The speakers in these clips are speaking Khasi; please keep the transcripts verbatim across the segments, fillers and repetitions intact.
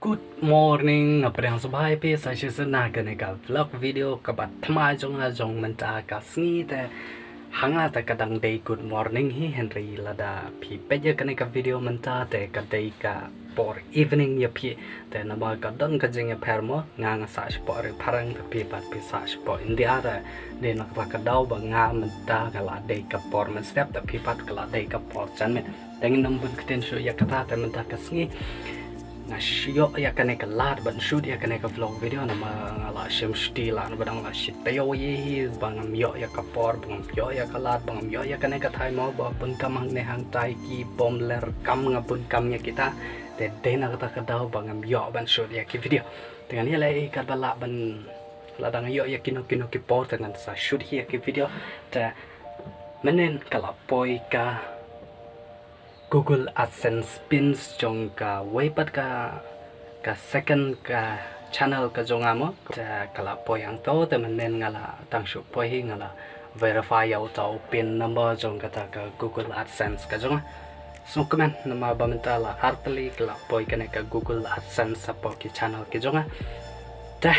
Good morning, nga pdiang sngewbha ïa phi sa shisien na kane ka vlog video kaba thymmai jong nga jong mynta ka sngi. Te ha nga te ka dang dei good morning hi, hynrei lada phi peit ïa kane ka video mynta te ka dei ka por evening ïa phi. Te namar ka don ka jingïapher mo, nga nga sah shapoh Ri Phareng, te phi pat phi sah shapoh India. Te dei na kata ka daw ba nga mynta nga la dei ka por mynstep, te phi pat ka la dei ka por janmiet. Te ngin ym bun ktien shuh ïa kata, te mynta ka sngi nga shu ïoh ïa kane ka lad ban shoot ïa kane ka vlog video, namar nga la shim shuti lad, namar ba dang la shi taïew ïa hi ba ngam ïoh ïa ka por, ba ngam ïoh ïa ka lad, ba ngam ïoh ïa kane ka thaiñ mo, ba bun kam hangne hangtai ki bym ler kam, nga bun kam ïa kita. Te dei na kata ka daw ba ngam ïoh ban shoot ïa ki video. Te ngan ïaleh katba lah ban, lada nga ïoh ïa kino kino ki por te ngan sa shoot hi ïa ki video. Te mynnin ka la poi ka Google AdSense pins jong kawei pat ka, ka second ka channel ka jong nga mo. Te ka la poi hangto, te mynnin nga la tang shu poi hi nga la verify ïa uta u pin number jong kata ka Google AdSense ka jong nga. Sngewkmen namar ba mynta la ar tylli ka la poi kane ka Google AdSense hapoh ki channel ki jong nga. Te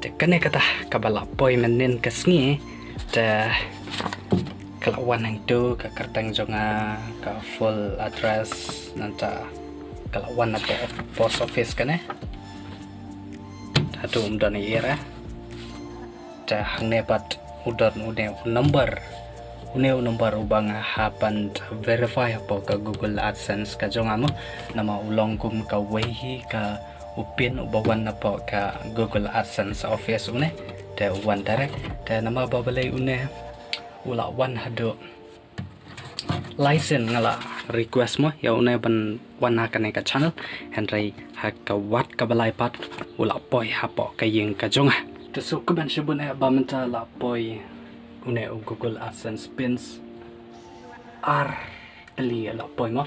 Te kane kata kaba la poi mynnin ka sngi, te ka la wan hangto ka kyrteng jong nga, ka full address, nangta ka la wan na post office kane. Hato um don ei ei re. Te hangne pat u don une u number, une u number uba nga hap ban verify hapoh ka Google AdSense ka jong nga mo, namar u long kum kawei hi ka u pin uba wan napoh ka Google AdSense office une. Te u wan direct, te namar ba balei une u la wan haduh lai sien nga la request mo ïa une ban wan ha kane ka channel, hynrei ha ka wad kaba lai pat u la poi hapoh ka ïing ka jong nga. Te sngewkmen shibun eh ba mynta la poi une u Google AdSense pins ar tylli la poi mo.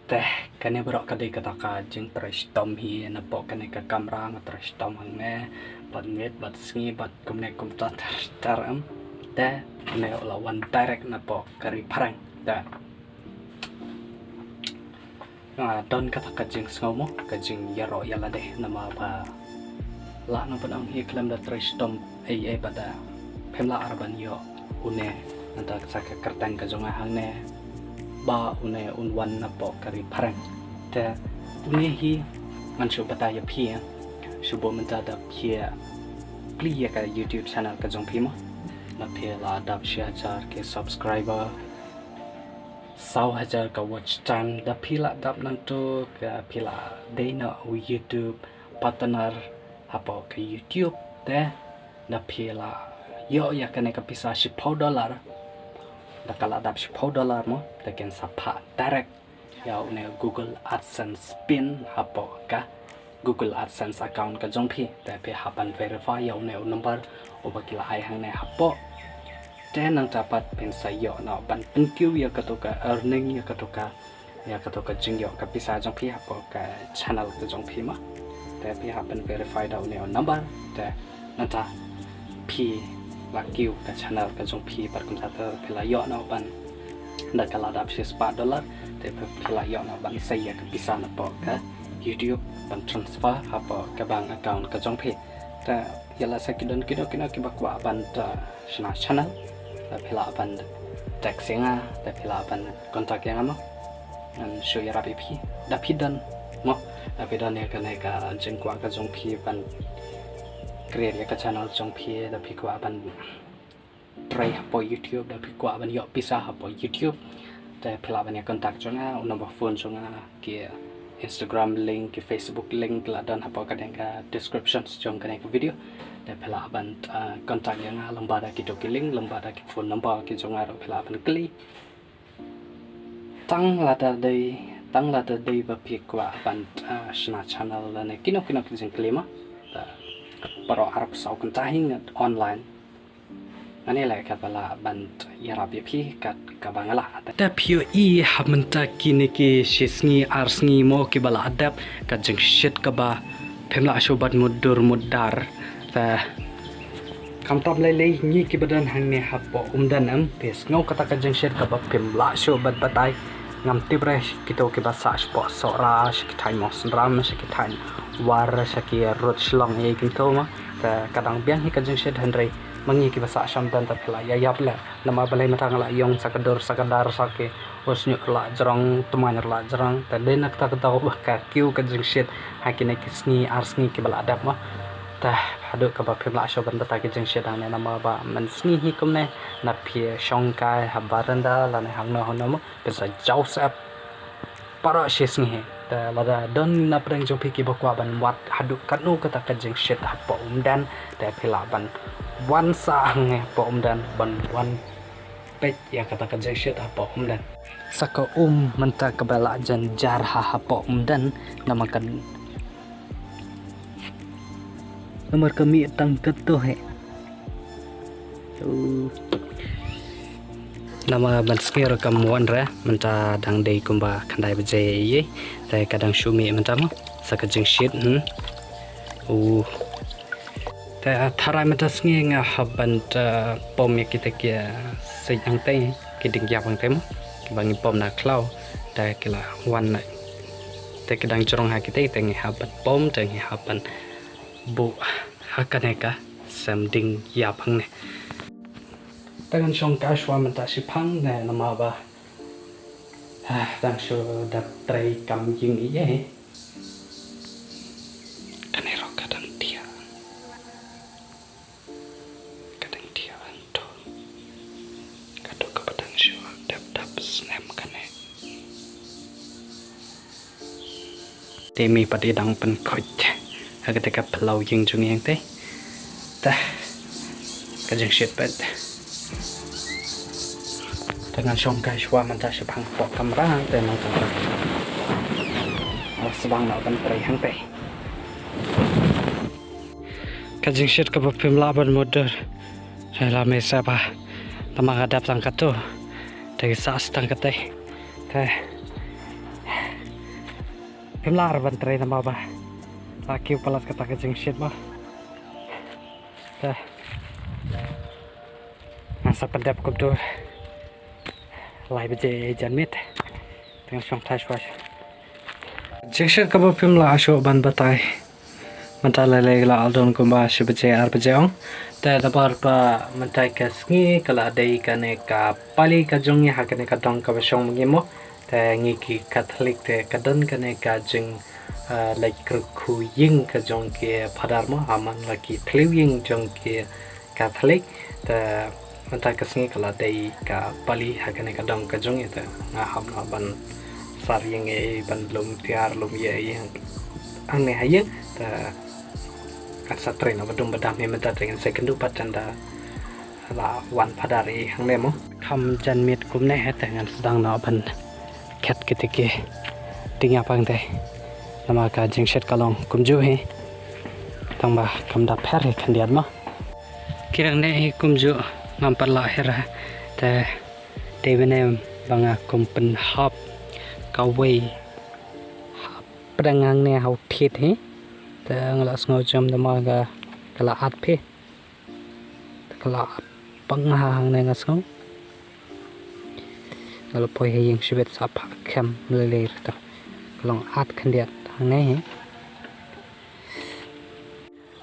Te kane baroh ka dei kata ka jingtrei shitom hi, napoh kane ka kamra nga trei shitom hangne bad miet bad sngi bad kumne kumta ter ter em. Te une u la wan direct napoh ka Ri Phareng. Te nga don kata ka jingsngew mo, ka jingïaroh ïa lade, namar ba lah noh ban ong hi khlem da trei shitom ei ei bad da phim lah ar ban ïoh une, nangta sa ka kyrteng ka jong nga hangne ba une un wan napoh ka Ri Phareng. Te une hi ngan shu batai ïa phi, shu bun mynta da phi plie ïa ka YouTube channel ka jong phi mo, da phi la dap shi hajar ki subscriber, saw hajar ka watch time, da phi la dap nangto ka phi la dei na u YouTube partner hapoh ka YouTube. Te da phi la ïoh ïa kane ka pisa shiphew dollar, da ka la dap shiphew dollar mo, te kin sa phah direct ïa une Google AdSense pin hapoh ka Google AdSense account ka jong phi. Te phi hap ban verify ïa une u number uba ki la ai hangne hapoh. Te nangta pat phin sa ïoh noh ban pynkiew ïa kato ka earning, ïa kato ka, ïa kato ka jingïoh ka pisa jong phi hapoh ka channel ka jong phi mo. Te phi hap ban verify da une u number, te nangta phi la kiew ka channel ka jong phi bad kumta te phi la ïoh noh ban, da ka la dap shispah dollar, te phi la ïoh noh ban sei ïa ka pisa napoh ka YouTube ban transfer hapoh ka bank account ka jong phi. Te ïa la sa ki don kino kino kiba kwah ban, te shna channel, te phi lah ban text ïa nga, te phi lah ban contact ïa nga mo. Ngan shu ïarap ïa phi da phi don mo, da phi don ïa kane ka jingkwah ka jong phi ban create ïa ka channel jong phi, da phi kwah ban trei hapoh YouTube, da phi kwah ban ïoh pisa hapoh YouTube. Te phi lah ban ïa contact jong nga, u number phone jong nga, ki Instagram link, ki Facebook link, ki la don hapoh kane ka description jong kane ka video. Te phi lah ban, ah, contact ïa nga lyngba da kito ki link, lyngba da ki phone number ki jong nga ruh phi lah ban kylli. Tang lada dei, tang lada dei ba phi kwah ban, ah, shna channel lane kino kino ki jingkylli mo. Te baroh arphew saw kynta hi ngat online. Ngan ïaleh katba lah ban ïarap ïa phi kat kaba nga lah. Te phi ïohi ha mynta kine ki shi sngi ar sngi mo kiba la dep, ka jingshit kaba phim lah shuh ban mutdur mutdar. Te khamtam lei lei ngi kiba don hangne hapoh Umden em, phi sngew kata ka jingshit kaba phim lah shuh ban batai. Ngam tip re kito kiba sah shapoh Sohra, sha ki thaiñ Mawsynram, sha ki thaiñ War, sha ki rud Shillong ïa kito ma. Te ka dang biang hi ka jingshit hynrei ma ngi kiba sah sha Umden te phi la ïa ïap leh. Namar balei mynta nga la ïong sa ka dur sa ka dar sa ki u shñiuh la jrong, tmaiñ la jrong. Te dei na kata ka daw ba ka kiew ka jingshit ha kine ki sngi ar sngi kiba la dep ma. Te haduh kaba phim lah shuh ban bata ki jingshit hangne namar ba mynsngi hi kumne na phi shong kai ha baranda lane hangno hangno ma. Pynsa jaw sep para shi sngi hi. Te lada don na pdeng jong phi kiba kwah ban wad haduh katno kata ka jingshit hapoh Umden te phi lah ban wan sah hangne hapoh Umden ban wan peit ïa kata ka jingshit hapoh Umden. Sa ka um mynta kaba la jan jar ha hapoh Umden namar ka namar ka mih tang kato hi. Namar ban sngi ruh kam wan re, mynta dang dei kumba khyndai baje ïa, te ka dang shu mih mynta mo sa ka jingshit. Hmm. Uh. Te tharai mynta sngi nga hap ban pom ïa kita ki siej hangtei, ki dieng ïap hangtei mo, kiba ngi pom na khlaw, te ki la wan na. Te ki dang jrong ha kita, te ngi hap ban pom, te ngi hap ban buh ha kane ka sem dieng ïap hangne. Te ngan shong kai shuwa mynta shiphang ne namar ba ah, dang shu dap trei kam ïing ïa. Kane ruh ka dang thiah. Ka dang thiah hangto. Kato kaba dang shu dap dap snem kane. Te me pat i dang pynkhuid ha kata ka phyllaw ïing jong i hangtei. Te ka jingshit pat. Te ngan shong kai shuwa mynta shaphang hapoh kamra te ngan kata. Nga sdang noh ban trei hangtei. Ka jingshit kaba phim lah ban mutdur. Te la me sa ba. Namar nga dap tang kato. Te ki sah tang katei. Te phim lah ban trei namar ba la kiew palat kata ka jingshit mo. Te ngan sa pyndep kumto lai baje janmiet. Te ngan shong thait shuwa. Jingshit kaba phim lah shuh ban batai. Mynta lei lei la al don kumba shi baje ar baje ong. Te da bar ba mynta ka sngi ka la dei kane ka pali ka jong ngi ha kane ka dong kaba shong ma ngi mo. Te ngi ki Katholik te ka don kane ka jing, ah, leit kyrkhu ïing ka jong ki Phadar mo, ha man la ki thliew ïing jong ki Katholik. Te mynta ka sngi ka la dei ka pali ha kane ka dong ka jong ngi te nga hap noh ban sar ïing ei ban lum tiar lum ïa ei hangne ha ïing. Te ngan sa trei noh ba dum ba dam hi mynta te ngan sa kynduh pat tang da la wan Phadar ei hangne mo. Kham janmiet kumne hi te ngan sdang noh ban khet kiti ki dieng ïap hangtei. Namar ka jingshit ka long kumjuh hi. Tang ba kam da pher hi khyndiat mo. Ki dang neh hi kumjuh ngam pat lah hi ra. Te dei bynne ba nga kum pynhap kawei hapdeng hangne ha u thied hi. Te nga la sngew jam namar ka la at phi. Te ka la at pang ha hangne nga sngew. Nga la poi ha ïing shibit sa phah kem lei lei ruh te ka long at khyndiat hangne hi.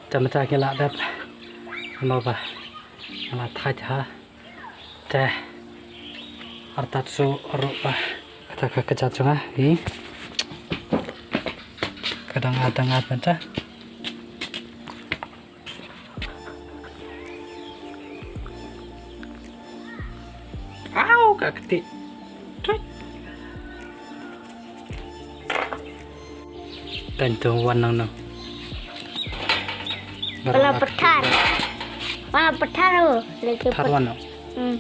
Te mynta ngi la dep namar ba ngi la thait ha. Te artat su ruh ba kata ka kjat jong nga hi. Ka dang at dang at mynta. Au ka kti. Tut. Kan tu wan nang nang. Wala pethar. Wala pethar oh. Lagi pethar wan nang. Hmm.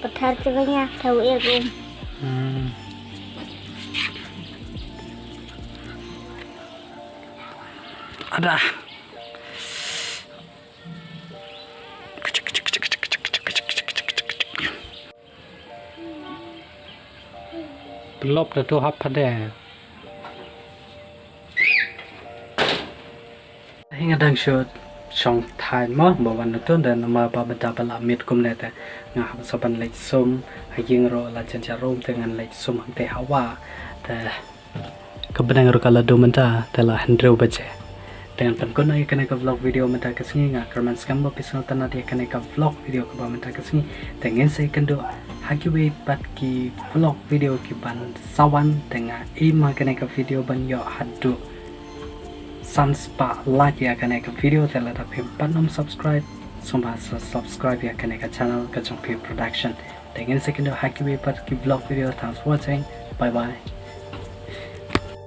Pethar tu banyak tahu ya kum. Hmm. Ada. Pelop da tu hap pada. Hi nga dang shoot. shong thaiñ mo ba wan na tun, te namar ba mynta ba la miet kumne te nga hap sa ban leit sum ha ïing ruh la jan jarum, te ngan leit sum hangtei ha wah. Te ka bneng ruh ka la dum mynta, te la hynriew baje. Te ngan pynkut noh ïa kane ka vlog video mynta ka sngi. Nga kyrmen skhem ba phi sngewtynnat ïa kane ka vlog video kaba mynta ka sngi. Te ngin sa ïakynduh ha kiwei pat ki vlog video ki ban sa wan. Te nga aim ha kane ka video ban ïoh haduh san spah like ïa kane ka video, te lada phim pat nym subscribe, sngewbha sa subscribe ïa kane ka channel ka jong Phi Production. Te ngin sa ïakynduh ha kiwei pat ki vlog video. Thanks for watching. Bye bye.